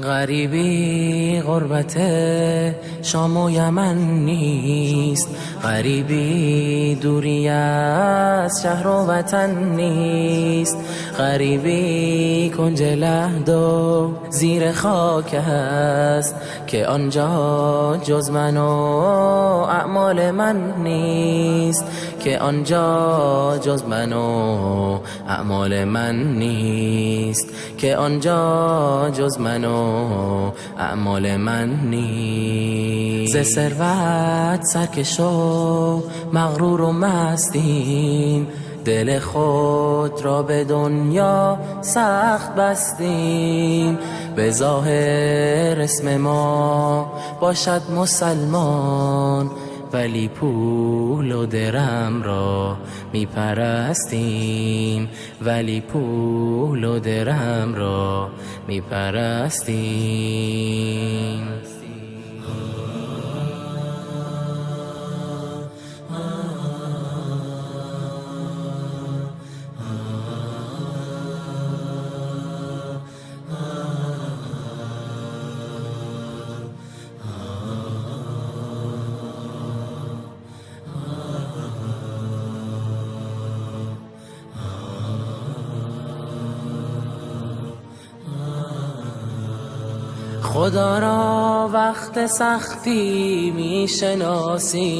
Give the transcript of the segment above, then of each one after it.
Ғарибӣ ғурбат Шом-у Яман нест, ғарибӣ дурӣ аз шаҳру ватан нест, ғарибӣ кунҷи лаҳду зери хок аст, ки он ҷо ҷуз ман-у аъмоли ман нест, ки он ҷо ҷуз ман-у аъмоли ман нест, ки он ҷо ҷуз ман-у аъмоли ман нест. Зи сарват саркаш ва мағрур ва мастем, дили худро ба дунё сахт бастем, ба зоҳир исми мо бошад мусулмон, вале пул-у дирҳамро мепарастем, вале пул-у дирҳамро мепарастем. Худо ро вақти сахтӣ мешиносем,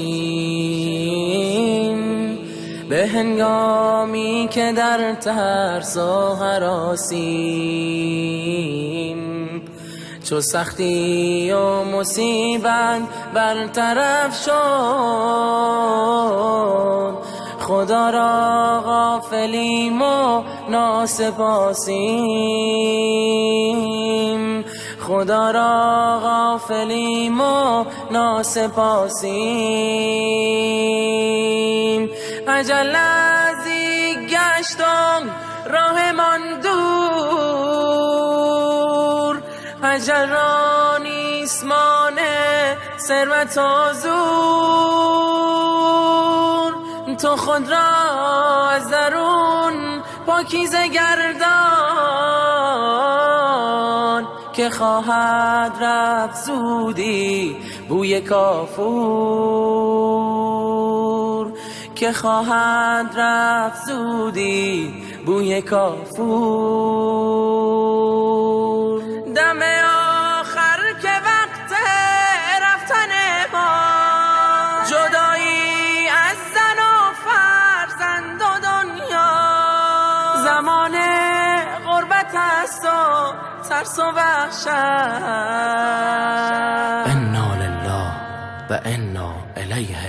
ба ҳангоме ки дар тарсу ҳаросем, чу сахтӣ-у мусибат бартараф шуд, Худо ро ғофилем ва носипосем, Худо ро ғофилем ва носипосем. Ажал наздик гашт ва роҳамон дур, ажал ро нест монеъ сарват-у зӯр, ту худро аз дарун покиза гардон, ки хоҳад рафт зудӣ бӯи кофур, ки хоҳад рафт зудӣ бӯи кофур. Дами охир ки вақти рафтани мо, ҷудоӣ аз зану фарзанду дунё, замони ғурбат аст ва тарсу ваҳшат. Инна лиллаҳи ва инна илайҳи.